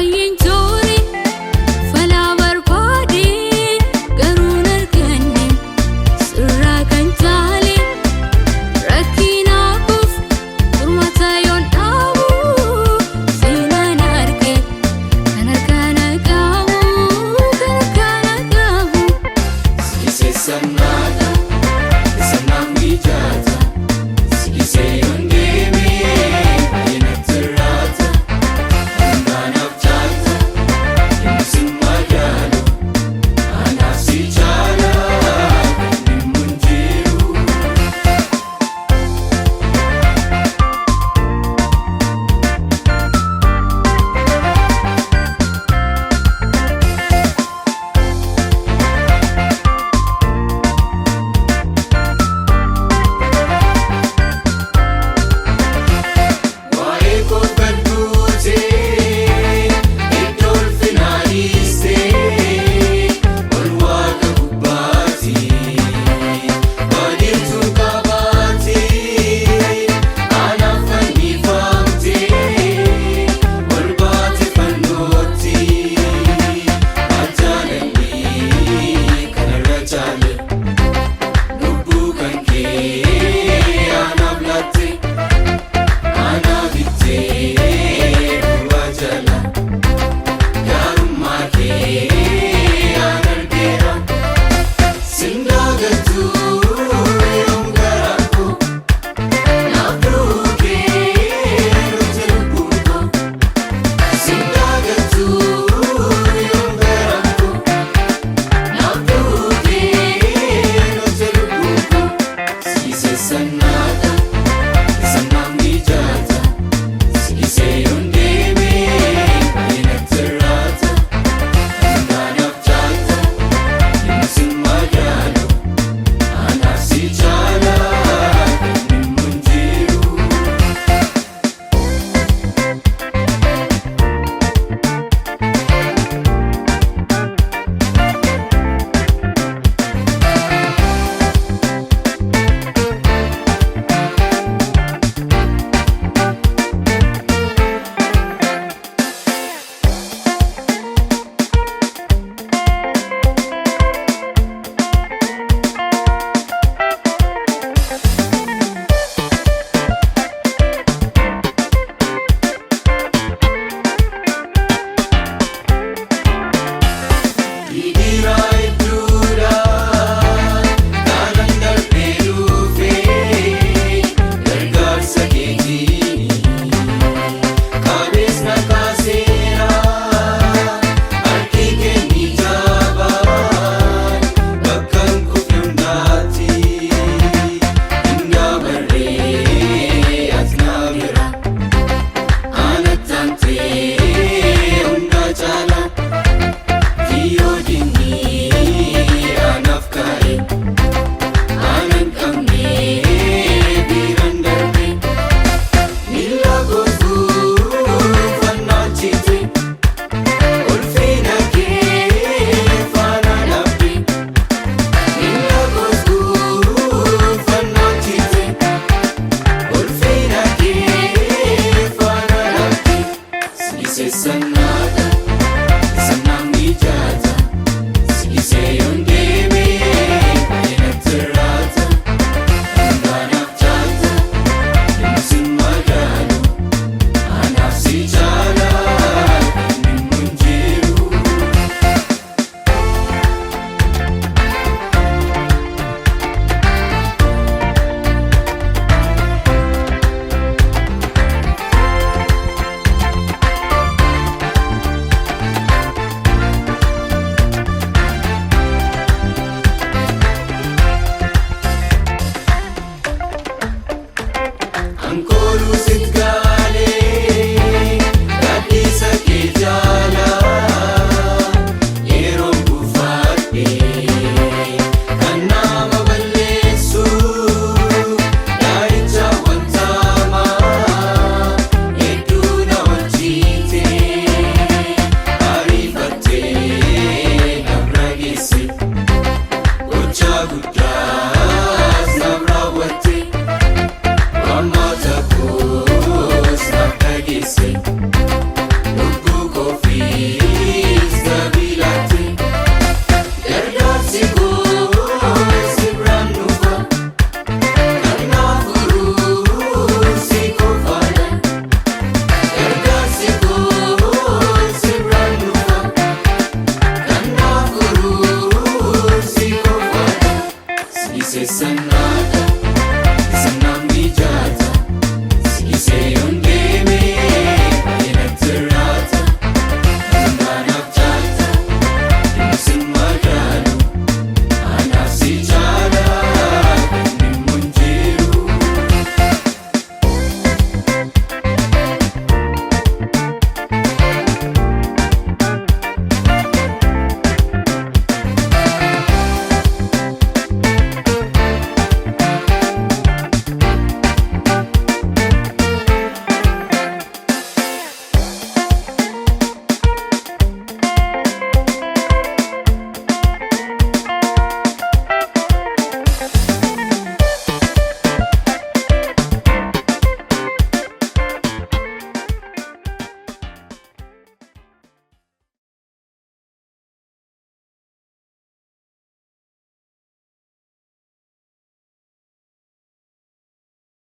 Baay'een joore falaa barbaade garuu hin arganne sirraa kan caale rakkinaaf furmaata yoon dhaabu seenaan arge kan harkaan qabu kan harkaan qabu. Sigiseessanaata, isa naaf mijaata. Sigisee yoon deemee baay'ee natti raata. Anaaf caalta, inni sin madaalu. Anaaf si caala, kan dhimmu hin jiru. Waa'ee koo gadduutee iddoo ulfinaa dhiistee ol waaqa gubbaati baadiytuu qabaatee anaaf fannifamtee ol baate fannootti ajaalalli kanarra caale lubbuu kan kee anaaf laatte. Ana bittee du'a jala gaarummaa kee an argeera sindaagattuu yoom garaa koo naaf duukee nuti lubbuun koo sindaagattuu yoom garaa koo naaf duukee nuti lubbuun koo sigiseessanaata. Isa naaf mijaata, sigisee yoon deemee baay'ee natti raata. Anaaf caalta, inni sin madaalu. Anaaf si caala, kan dhimmu hin jiru. Gidiraa hedduudha kanan darbee dhufee gargaarsa keetiin qabees na kaaseera harki kee jabaan bakka hin kufne hundaatti hin dabarree ati na bira anattantee hunda caala. Kiyyoo dinni anaaf kaa'e aanan qabne biiraan darbe miila gootuu fannaachite ulfina kee faana dhabde miila gootuu fannaachite ulfina kee faana dhabde sigiseessan.